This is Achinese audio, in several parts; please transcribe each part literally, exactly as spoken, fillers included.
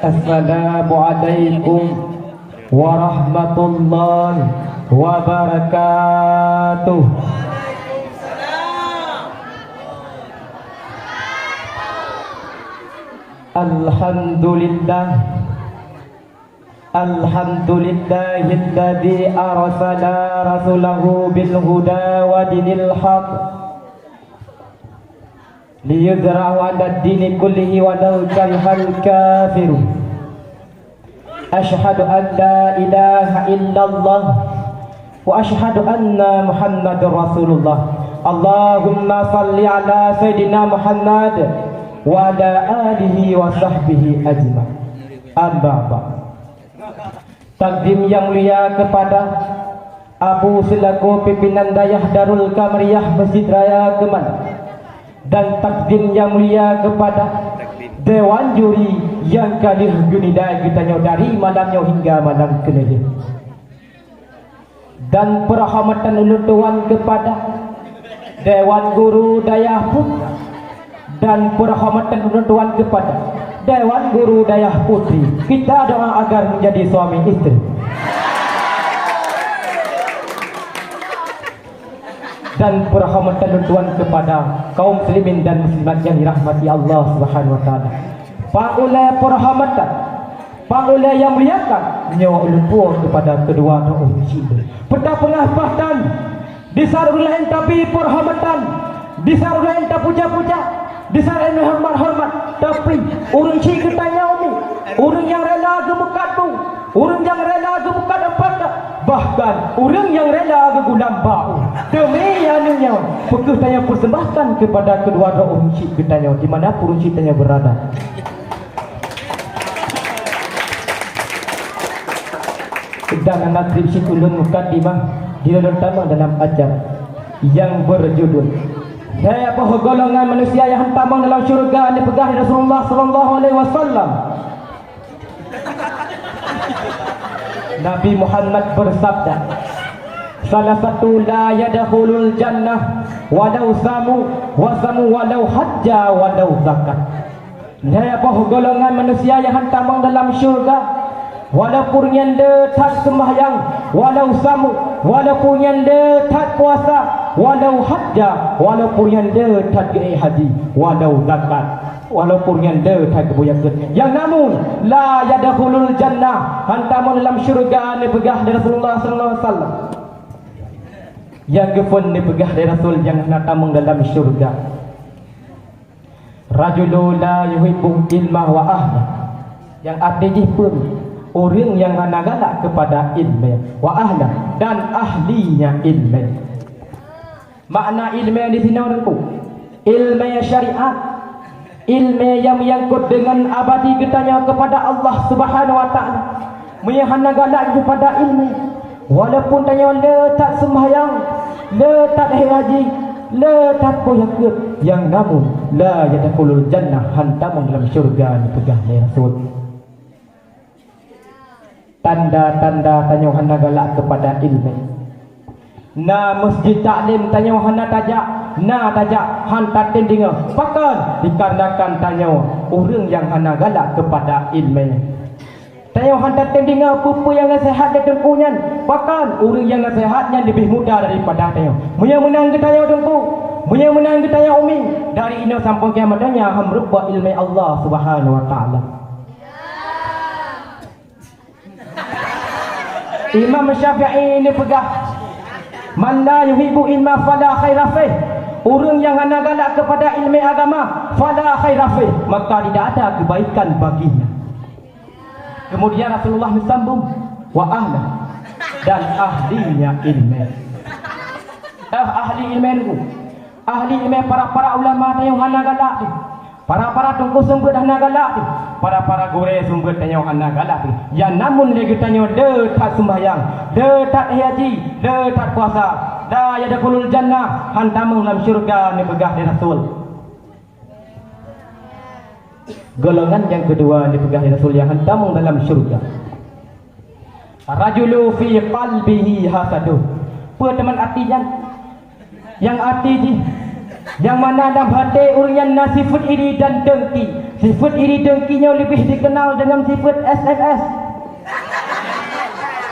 Assalamualaikum warahmatullahi wabarakatuh. Alhamdulillah. Alhamdulillahilladzi arsala rasulahu bil huda wa dinil haq liyuzhirahu 'alad dini kullihi walau karihal kafirun. Asyhadu an la ilaha illallah wa asyhadu anna Muhammadar Rasulullah. Allahumma shalli ala Sayyidina Muhammad wa ala alihi wa sahbihi ajma'in. Amma ba'd. Takdim yang mulia kepada Abu selaku pimpinan Dayah Darul Kamariyah Masjid Raya Keuman, dan takdim yang mulia kepada dewan juri yang ka lheueh geunilai geutanyoe dari malam nyoe hingga malam keulheueh. Dan peurahmatan ulôn tuan kepada Dewan Guru Dayah Putra, dan peurahmatan ulôn tuan kepada Dewan Guru Dayah Putri. Kita doa agar menjadi suami istri. Dan peurahmatan ulôn tuan kepada kaum muslimin dan muslimat yang dirahmati Allah Subhanahu wa taala. Pangulée peurahmatan, pangulée yang muliakan, nyoe ulôn puwoe kepada keudua droe ureuëng syik. Peue tapeugah paih tan, di saat ureuëng laén tabri peurahmatan, di saat ureuëng laén tapuja-puja, di saat ureuëng laén horeumat-horeumat, tapi ureuëng syik geutanyoe nyoe, ureuëng nyang rela geumeukat bu, ureuëng nyang rela geumeukat ampat, bahkan ureuëng nyang rela geugulam bak u. Demi aneuëk nyoe, peue kheueh tanyoe persembahkan kepada keudua droe ureuëng syik geutanyoe, di mana pun ureuëng syik tanyoe berada. Dan hana treb cit ulôn mukadimah, di lôn tamong dalam acara yang berjudul, "Lhée boh golongan manusia nyang han tamong dalam syeuruga," neupeugah lé Rasulullah sallallahu alaihi wasallam. Nabi Muhammad bersabda, "Salasatu la yadkhulul jannah walau samu, wa samu walau hajja walau zakat." Lhée boh golongan manusia nyang han tamong dalam syeuruga, walaupun nyan le that seumayang, walau samu, walaupun nyan le that puasa, walau hajja, walaupun nyan le that geuék haji, walau zakat, walaupun nyan le that geuboh zakeuet. Nyang namun, la yadkhulul jannah, han tamong dalam syeuruga, neupeugah lé Rasulullah sallallahu alaihi wasallam. Nyang geuphon neupeugah lé Rasul nyang hana tamong dalam syeuruga. Rajulun la yuhibbul ilma wa ahla. Nyang arti jih peue? Ureuëng nyang hana galak keupada iéleumé, wa ahla, dan ahlinya iéleumé. Makna iéleumé di sinoe teungku, iéleumé syariat, iéleumé nyang menyangkut deungon abadi geutanyoe keupada Allah Subhanahu wa Taala. Meunyoe hana galak keupada iéleumé, walaupun tanyoe le that seumayang, le that ék haji, le that boh zakeuet, nyang namun la yadkhulul jannah, han tamong dalam syeuruga, neupeugah lé Rasul. Tanda-tanda tanyoe hana galak keupada iéleumé. Na meuseujid taklim tanyoe hana tajak, na tajak han tatem deungoe. Pakon? Dikarenakan tanyoe ureuëng nyang hana galak keupada iéleumé. Tanyoe han tatem deungoe peue-peue nyang naseuhat lé teungku nyan. Pakon? Ureuëng nyang naseuhat nyan leubeh muda daripada tanyoe. Meunyoe meunan geutanyoe teungku, meunyoe meunan geutanyoe umi, dari inoe sampoe kiamat donya han meurumpok iéleumé Allah Subhanahu wa Taala. Imam Syafi'i neupeugah, "Man la yuhibbu ilma fala khaira fih." Ureuëng nyang hana galak keupada iéleumé agama, fala khaira fih, maka tidak ada kebaikan baginya. Kemudian Rasulullah meusambung, "Wa ahla," dan ahlinya iéleumé. Eh, ahli iéleumé nyoe. Ahli iéleumé, para-para ulama tanyoe hana galak teuh. Para-para teungku seumeubeuet hana galak teuh. Para-para gurée seumeubeuet tanyoe hana galak teuh. Nyang namun lé geutanyoe le that seumayang, le that haji, le that puasa. La yadkhulul jannah, han tamong lam syeuruga neupeugah lé Rasul. Golongan nyang keudua neupeugah lé Rasul nyang han tamong dalam syeuruga. Rajulu fi qalbihi hasadun. Peue teuma arti nyan? Nyang arti jih, Nyang mana dalam até ureuëng nyan na sifeuet iri dan dengki. Sifeuet iri dengki nyoe leubeh dikenal deungon sifeuet S M S.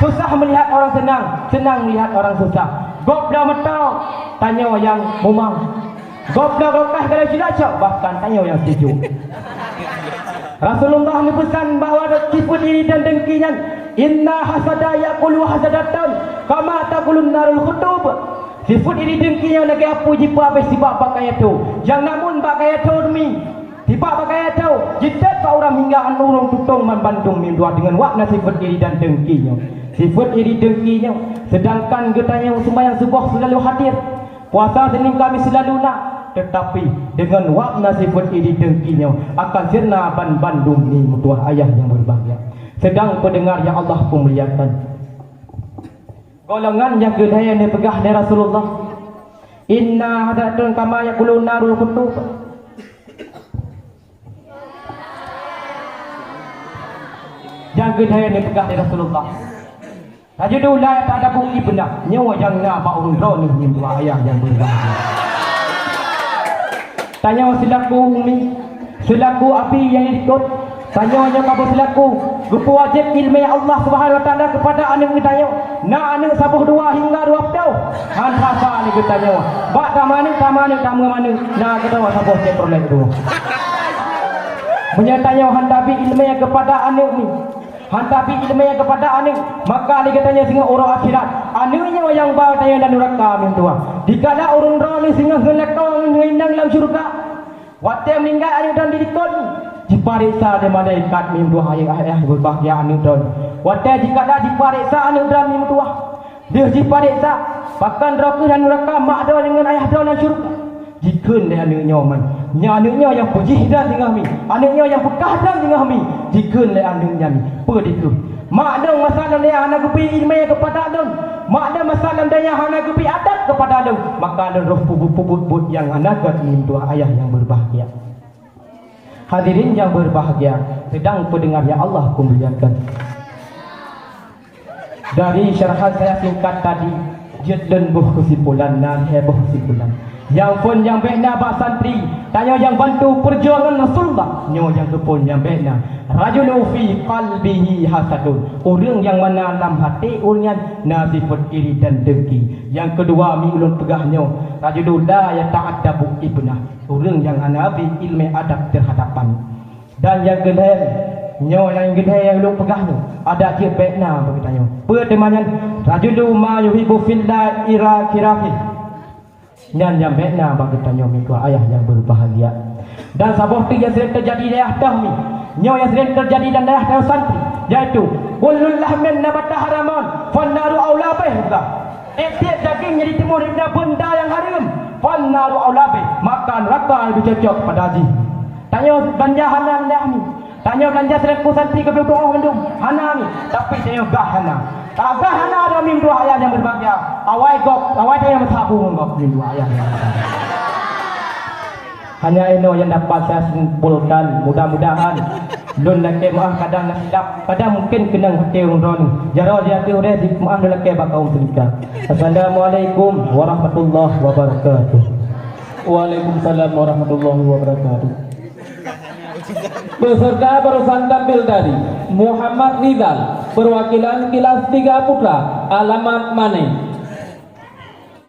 Susah melihat orang senang, senang melihat orang susah. Gob na meutoe, tanyoe nyang mumang. Gob na gokah ka lheueh jilacok, bahkan tanyoe nyang setuju. Rasulullah neupeusan bahwa sifeuet iri dan dengki nyan, "Inna hasada yakulu hasadatan, kama takulun narul khutub." Sifeuet iri dengki nyoe lagée apui jipeuabéh sibak bak kayée thô. Nyang na mun bak kayée thô mi, sibak bak kayée thô, jitet bak uram hingga an ureuëng tutong banmandum meutuah deungon wab na sifeuet iri dan dengki nyoe. Sifeuet iri dengki nyoe, seudangkan geutanyoe seumayang suboh seulalu hadir, puasa Senin Kamis seulalu na, teutapi deungon wab na sifeuet iri dengki nyoe akan sirna banmandum meutuah ayah nyang beubahgia. Seudang peudeungar nyang Allah peumuliakan. Golongan nyang keulhée neupeugah lé Rasulullah, "Inna hadatun kama yakulun narul khutub." Nyang keulhée neupeugah lé Rasulullah, "Rajulun la yata'addabu ibnah." Nyoe nyang na bak ureuëng droeneuh meutuah ayah nyang beubahgia. Tanyoe seulaku umi, seulaku abi nyang ikot, tanyoe nyoe ka beuseulaku geupeuwajéb ileumé Allah Subhanahu Wa Taala keupada aneuëk geutanyoe. Na aneuëk saboh dua hingga dua ploh, han rasa lé geutanyoe. Bak tamaneuëk, tamaneuëk, tamaneuëk, na geutanyoe saboh Chevrolet dua. Meunyoe tanyoe han tabi ileumé keupada aneuëk ni, han tabi ileumé keupada aneuëk, maka lé geutanyoe singoh uroe akhirat. Aneuëk nyoe nyang ba tanyoe lam nuraka meutuah. Dikala ureuëng droeneuh singoh ngon lakoe ngon inong lam syeuruga, watée meuninggai aneuëk droeneuh di likot, jipareksa lé malaikat meutuah ayah, ayah beubahgia aneuëk droeneuh. Watée jikala jipareksa aneuëk droeneuh meutuah, lheueh jipareksa, pakon droe kheueh lam nuraka, mak droeneuh ngon ayah droeneuh lam syeuruga. Jikheun lé aneuëk nyoe man, "Nyan aneuëk nyoe nyang peujih droe singoh mi, aneuëk nyoe nyang peukah droe singoh mi." Jikheun lé aneuëk nyan, "Peue dikheun? Mak lôn masa lôn hana geubri ileumé keupada lôn, mak lôn masa lôn dayah hana geubri adab keupada lôn, maka lôn rôh peubuet-peubuet buet nyang hana gét meutuah ayah nyang beubahgia." Hadirin nyang beubahgia, seudang peudeungar nyang Allah peumuliakan. Dari syarahan saya singkat tadi, jeuet lôn boh keusimpulan, na lhée boh keusimpulan. Nyang phon nyang bék na bak santri, tanyoe nyang bantu peujuangan Rasulullah, nyoe nyang keuphon nyang bék na. Rajulun fi qalbihi hasadun, ureuëng nyang mana lam até ureuëng nyan na sifeuet iri dan dengki. Nyang keudua mi ulôn peugah nyoe, rajulun la yata'addabu ibnah, ureuëng nyang hana bi ileumé adab teuhadap aneuëk. Dan nyang keulhée, nyoe nyang keulhée nyang ulôn peugah nyoe, adak jeuet bék na bak geutanyoe. Peue teuma nyan? Rajulun ma yuhibbu fillah ira kirahi. Nyan nyang bék na bak geutanyoe meutuah ayah nyang beubahgia. Dan saboh teuk nyang sering teujadi dayah teuh mi, nyoe nyang sering teujadi lam dayah teuh santri, yaitu, "Kullu lahmin nabata haraman, fannaru aula bih." Tieb-tieb daging nyang jitimoh daripada beunda nyang hareuem, fannaru aula bih, maka neuraka leubeh cocok pada jih. Tanyoe beulanja hana lam dayah mi. Tanyoe beulanja seulaku santri keupeue tuoh mandum, hana mi, tapi tanyoe gah hana. Ka gah hana droe meutuah ayah nyang beubahgia. Awai gob, awai tanyoe meusabu ngon gob meutuah ayah nyang beubahgia. Hanya inoe nyang dapat saya simpulkan, mudah-mudahan lôn lakée meuáh kadang na silap, kadang mungkin keunong até ureuëng droeneuh. Jaroe di ateueh udeh di meuáh lôn lakée bak kaum teulikat. Assalamualaikum warahmatullahi wabarakatuh. Waalaikumsalam warahmatullahi wabarakatuh. Peserta barusan tampil tadi, Muhammad Rizal, perwakilan kelas tiga putra, alamat Mane.